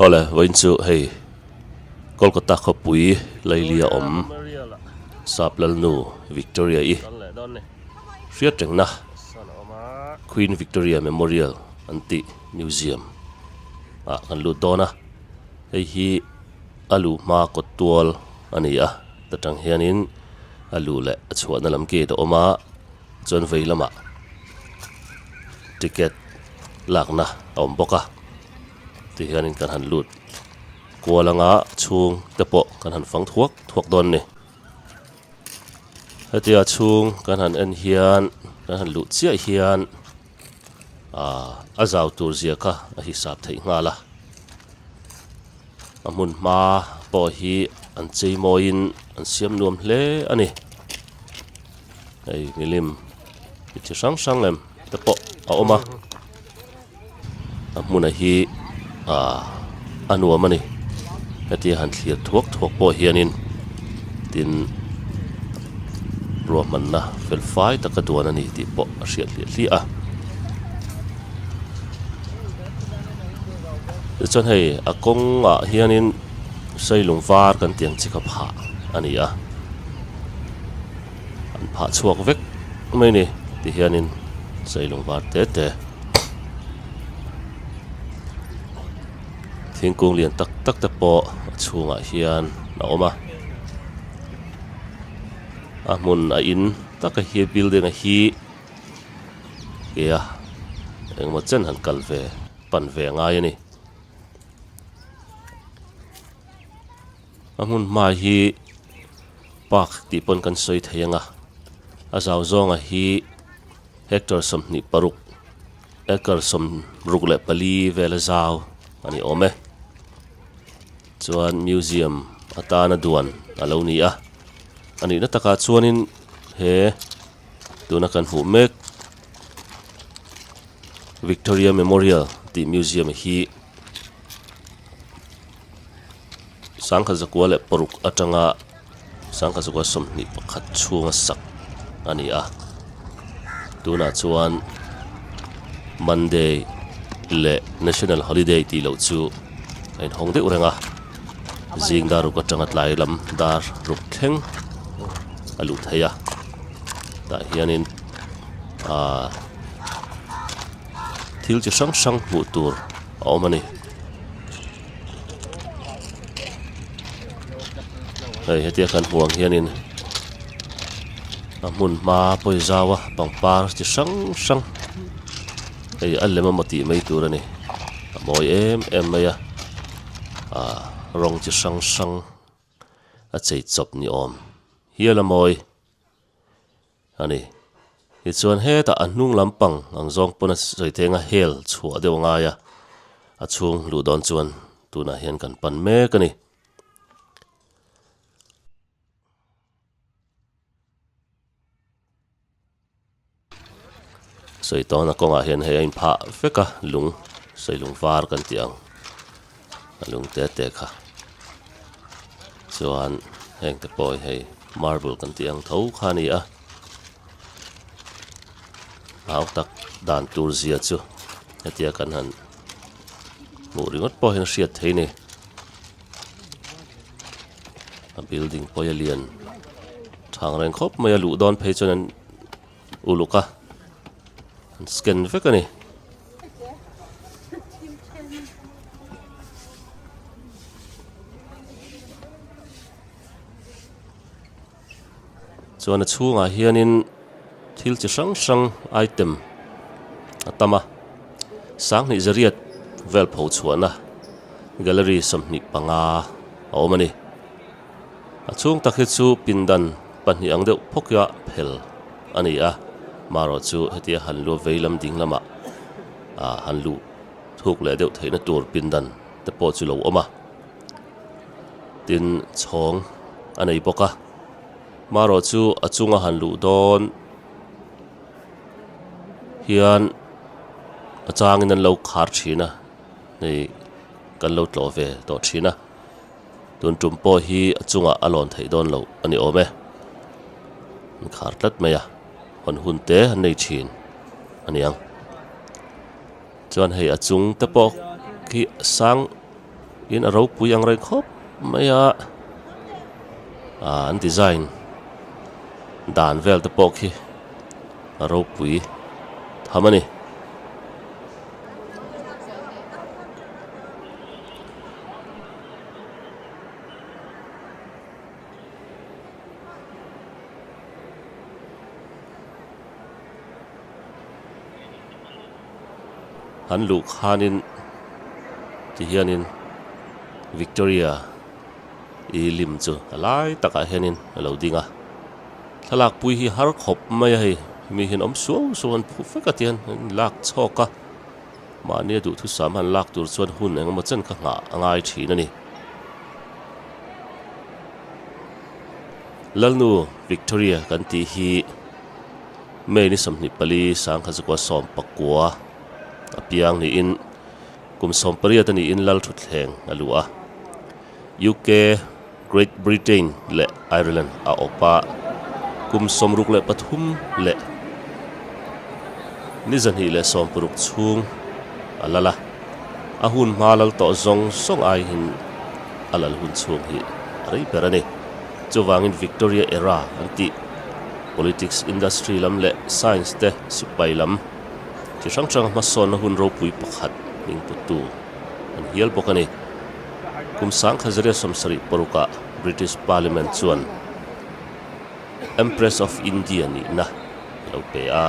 Awle vawiin chu hei Kolkata khawpui Lailia awm Sap Lalnu Victoria-i hriat rengna Queen Victoria Memorial an tih museum ah kan lut dawn a, hei hi a luh hma kawt tual a ni a, ta tang hianin a luh leh a chhuahna lam gate a awm a, chuan vei lamah ticket lakna a awm bawk a ti hianin kan han lut kual anga chhung te pawh kan han fang thuak thuak dawn a ni hetia chhung kan han en hian kan han luh chiah hian ahh a zau tur zia kha a hisap theih nghal a a hmun hma pawh hi an chei mawiin an siam nuam hle a ni hei milim chi hrang hrang lem te pawh a awm a a hmuna hi ahh a nuam a ni hetia han thlir thuak thuak pawh hianin tin ruahmanna fel fai taka duan a ni tih pawh a hriat hliah hliah a tichuan hei a kawngah hianin sailung var kan tih ang chi kha phah a ni a an phah chhuak vek mai a ni tihianin sailung var te te thingkung lian tak tak te pawh a chhungah hian a awm a a hmun a in taka hi building a hi ke a engemaw chen han kal ve pan ve a ngai a ni a hmun hma hi park tih pawn kan sawi thei ang a a zau zawnga hi hectare 26 acre 64 vela zau a ni awm e chuan museum atana duan a lo ni a a nihna takah chuanin he tuna kan hmuh mek Victoria Memorial tih museum hi 1906 atanga 1921 chhunga sak a ni a tunah chuan Monday leh National Holiday tih loh chu a inhawng deuh reng a zing dar ruk atanga tlai lam dar ruk thleng a luh theih a tah hianin ahh thil chi hrang hrang hmuh tur a awm a ni. Hei hetia kan hmuh ang hianin a hmun hma pawi zau a pangpar chi hrang hrang hei a lem emaw tih mai tur a ni a mawi em em mai a ah rawng chi hrang hrang a chei chawp ni awm hial a mawi. A ni. Tichuan hetah a hnung lampang ang zawng pawn a sawi theng a hel chhuah deuh a ngai a, a chhung luh dawn chuan tunah hian kan pan mek a ni. Sawi tawna kawngah hian hei a inphah vek a, lung sawi lung var kan tih ang a lung te te kha chuan heng te pawh hi hei. Marble kan tih ang tho kha a ni a, hau tak dan tur zia chu hetia kan han hmuh ringawt pawh hian a hriat theih a ni. A building pawh hi a lian thang reng khawp mai a, luh dawn phei chuan an uluk a, an scan vek a ni. Chuan a chhungah hianin thil chi hrang hrang item a tam a sanghnih zariat vel pho chhuahna gallery 25 a awm a ni a chhung tak hi chu pindan pahnih ang deuh phawk a phel a ni a marawh chu hetia han lu vei lam ding lamah ah han luh thuk leh deuh theihna tur pindan te pawh chu lo awm a. Tin chhawng a nei bawk a marawh chu a chunga han luh dawn hian a changin an lo khar thin a hei kan lo tlawh ve tawh thin a tun tum pawh hi a chungah a lawn theih dawn loh a ni awm e an khar tlat mai a hawn hun te an nei thin a ni ang chuan hei a chung te pawh khi sang. In a ropui ang reng khawp mai a ah an design dan vel te pawh khi a ropui tham a ni. An luh khanin tihianin Victoria i lim chu a lai takah hianin a lo ding a thlalak pui hi har khawp mai a hei mi hian awm suau suau an phu vek a tihian an lak chhawk a mahnia duhthusam han lak tur chuan hun engemaw chen kha nghah a ngai thin a ni. Lalnu Victoria kan tih hi May ni 24 sangkhat zakua 19 a piang niin kum 18 a niin lal thutthleng a luh a. UK, Great Britain leh Ireland a awp a, kum 63 leh ni 260 chhung a lal a. A hun hma lal tawh zawng zawng aiin a lal hun chhung hi a rei ber a ni. Chuvangin Victoria Era an tih politics, industry lam leh science te sipai lam chi hrang hranga hmasawnna hun ropui pakhat hming puttu an hial bawk a ni. Kum sangkhazaria sawmsarih parukah British Parliament chuan Empress of India nihna a lo pe a,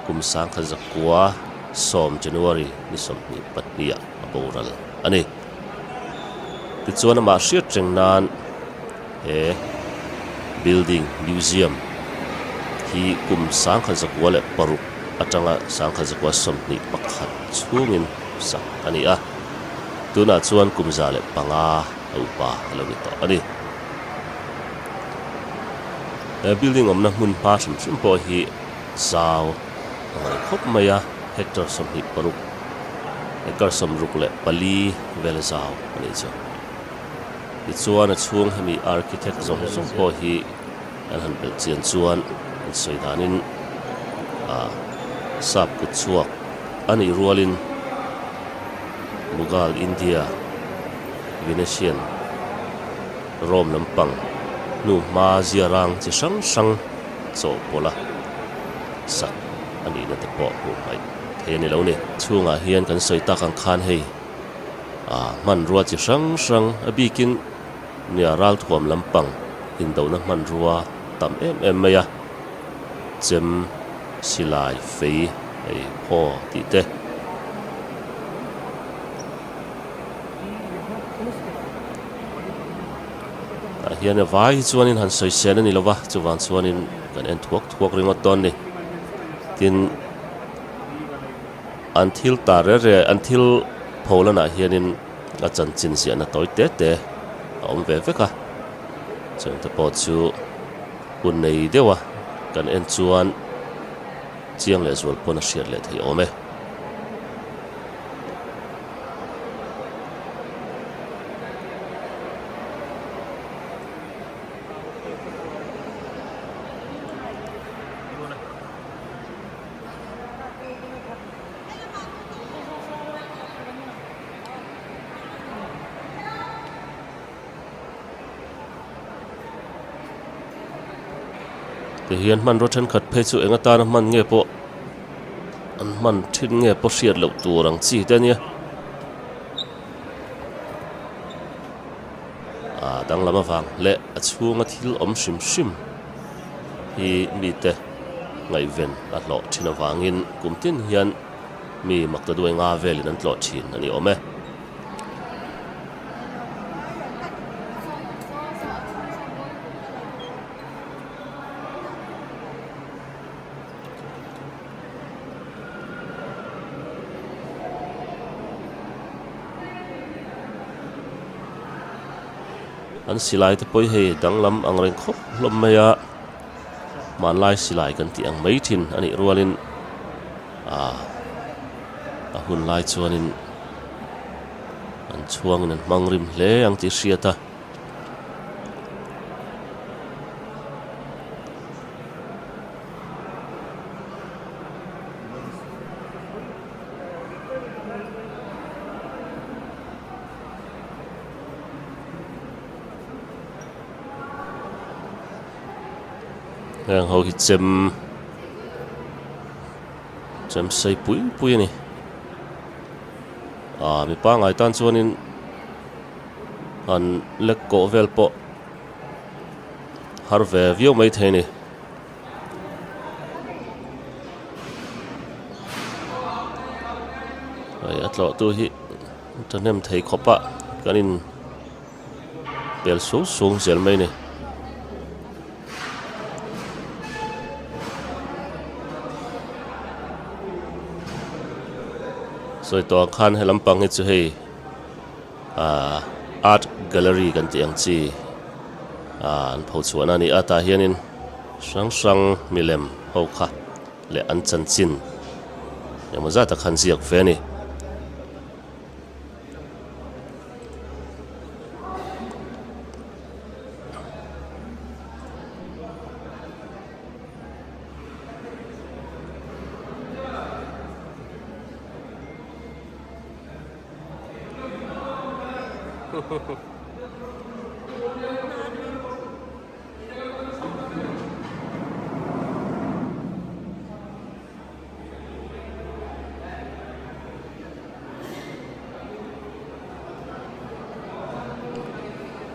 kum sangkhazakua sawm January ni 22 ah a boral a ni. Tichuan amah hriat reng nan he building, museum, hi kum 1906 atanga 1921 chhungin sak a ni a, tunah chuan kum 105 a upa a lo ni tawh a ni. He building awmna hmun hma hrim hrim pawh hi zau a ngai khawp mai a, hectare 26, acre 64 vel zau a nih chu. Tichuan a chhung hemi architect zawng zawng pawh hi an han belh chian chuan an sawi danin ah sap kut chhuak a nih rualin Mughal India Venetian Rome lampang hnu hma ziarang chi hrang hrang chawhpawlh a sak a nihna te pawh hmuh hmaih thei a ni lo ni. Chhungah hian kan sawi tak ang khan hei ah hmanrua chi hrang hrang a bikin nia ralthuam lampang indona hmanrua tam em em mai a, chem, silai, fei, hei phaw tih te. Tah hian a vai hi chuanin han sawisel a ni lo va, chuvang chuanin kan en thuak thuak ringawt dawn a ni. Tin. An thil ta re re, an thil pholanah hianin a chanchin ziahna tawi te te a awm ve vek a, chungte pawh chu hun nei deuha kan en chuan chiang leh zual pawn a hriat leh thei awm e. Tihian hmanraw thenkhat phei chu eng atana hman nge pawh an hman thin nge pawh hriat loh tur ang chi te ania ah danglam avang leh a chhunga thil awm hrim hrim hi mite ngaihven a hlawh thin avangin kum tin hian mi makta duai nga velin an tlawh thin a ni awm e. An silai te pawh hi hei danglam ang reng khawp hlawm mai a hmanlai silai kan tih ang mai thin a nih rualin ah a hun lai chuanin an chhuangin an hmang rim hle ang tih hriat a. Heng ho hi chem chem sei pui pui a ni. Aaa mi pangngai tan chuanin han lek kawh vel pawh har ve viau maithei a ni. Hei a tlawhtu hi thahnem thei khawp a kan in pel sung sung zel mai a ni. Sawi tawh ang khan he lampang hi chu hei ahh art gallery kan tih ang chi ahh an pho chhuahna a ni a tah hianin hrang hrang milem ho kha leh an chanchin engemaw zat ah khan ziak ve a ni.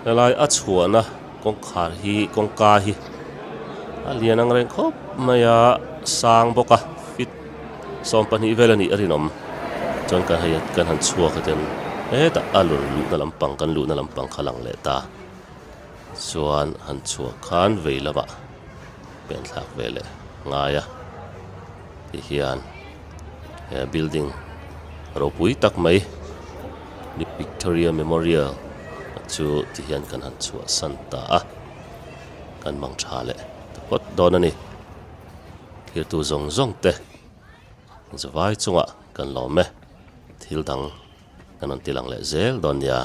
Helai a chhuahna kawngkhar hi kawngka hi a lian ang reng khawp mai a sang bawk a fit 20 vel a nih a rinawm chuan kan hei kan han chhuak a ten hetah a lun luhna lampang kan luhna lampang kha lang leh ta chuan han chhuak khan vei lamah pen thlak ve leh ngai a ti hian he building ropui tak mai Victoria Memorial chu ti hian kan han chhuah san ta a kan mang tha leh ta phawt dawn a ni. Thirtu zawng zawng te zavai chungah kan lawm e, thil dang kan rawn ti lang leh zel dawn nia.